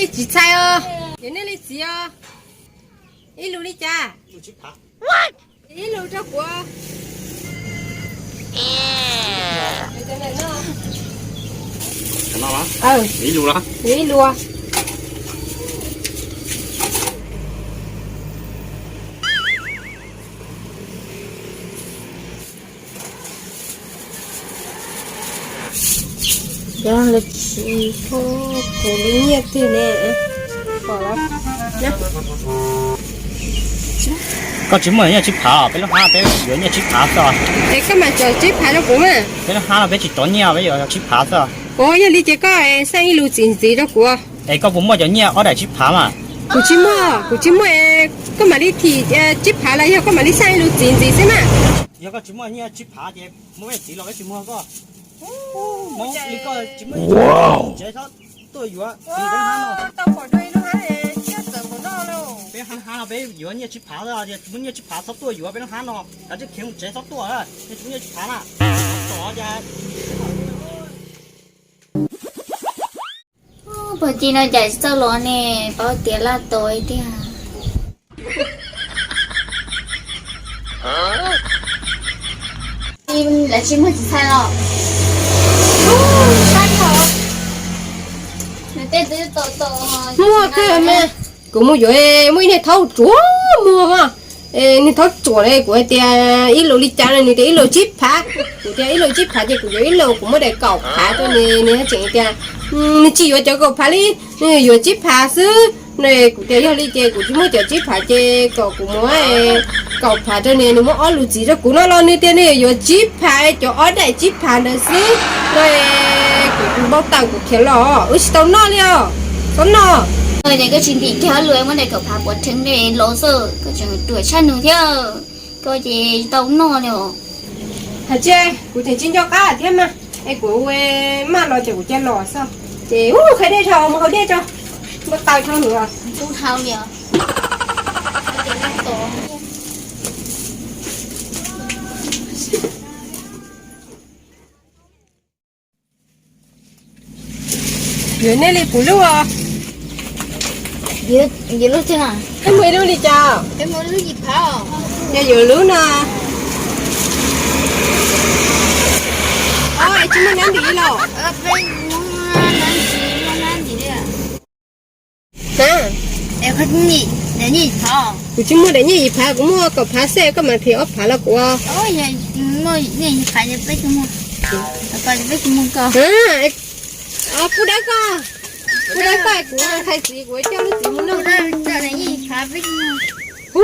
Tsis txhais os, yuav nej li txiv os. Ib lus li cas? Ib lus rau kuv. Ib lus. Yog lawv tsis pub kuv li nyiaj twg ne, pom los. Koj tsis muaj nyiaj tsib phav, peb lub hab peb yuav nyiaj tsib phav xwb. Es koj mam tsom tsib phav rau kuv mas. Peb lub hab no peb tsis tov nyiaj, peb yuav tsib phav xwb. Ua yog li ces koj xaj ib lus txiv ntxiv rau kuv. Es koj puas muaj cov nyiaj ob daim tsib phav mas? Kuv tsis muaj, kuv tsis muaj. Koj mam li thim tsib phav los yog koj mam li xaj ib lus txiv ntxiv xwb mas. Yog koj tsis muaj nyiaj tsib phav ces muab peb txiv los peb tsis muag koj. Hmoob li koj tsis muaj tsev txhob tuaj yuav txiv peb hab no. Peb hab no peb yuav nyiaj tsib phav, muaj nyiaj tsib phav txhob tuaj yuav peb lub hab no. Kav tsij khiav mus tsev txhob tuaj, nej tsis muaj nyiaj tsib phav na. Tom cas Pog Ci no cas tsis txawj los ne, paub tias laj tos tiag. Lawv tsis muag txiv txhais los? Nws tej twb tau tau. Muaj kawg mas. Kuv mus yuav muaj ib niag thaub tsuas muag mas. Niag thaub tsuas ne kuv hais tias ib lus li cas no nws tias ib lus tsib phav. Kuv tias ib lus tsib phav ces kuv yuav ib lus, kuv muab daim kaum phav rau nws, nws tseem tias nws tsis yuav cov kaum phav li, nws yuav tsib phav xwb. Kuv tias yog li ces kuv tsis muaj cov tsib phav ces kom kuv muab kaum phav rau nws, nws muab ob lus txiv rau kuv no los nws tias nws yuav tsib phav, cov ob daim tsib phav ntawd xwb. Kuv npau taws kuv khiav los, wb tsis tau noj li os. Txhob noj. Ces koj tsis ntim kiag lus muab daim kaum phav pov rheev los xwb, koj tseem ruam tshaj nws thiab. Koj ces tau noj li os. Hais tias kuv tseem tsis nco qab thiab mas, es kuv maj los ces kuv cia los xwb. Ces ub, qhia dej tso, mus haus dej tso, npau taws tso nws. Tub hau li os. Yuav nej li puv lub os. Yuav lub twg? Peb muaj ib lub li cas? Yog yuav lub no. Os, es tsis muaj nab ntim los? Kuv tsis muaj daim nyiaj yim phav, kuv muaj kaum phav xwb, koj mam thim ob phav los kuv. Pub dawb koj, pub dawb koj, kuv hais txiv kuv coj lub txiv mus noj. Hu,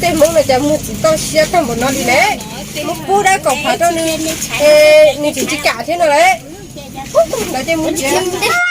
tej Hmoob no cas muag txiv toj siab tag npaum no li lawm. Muab pub dawb kaum phav rau nws, nws tseem tsis kam thiab no lawm. Lawv ces mus tsev.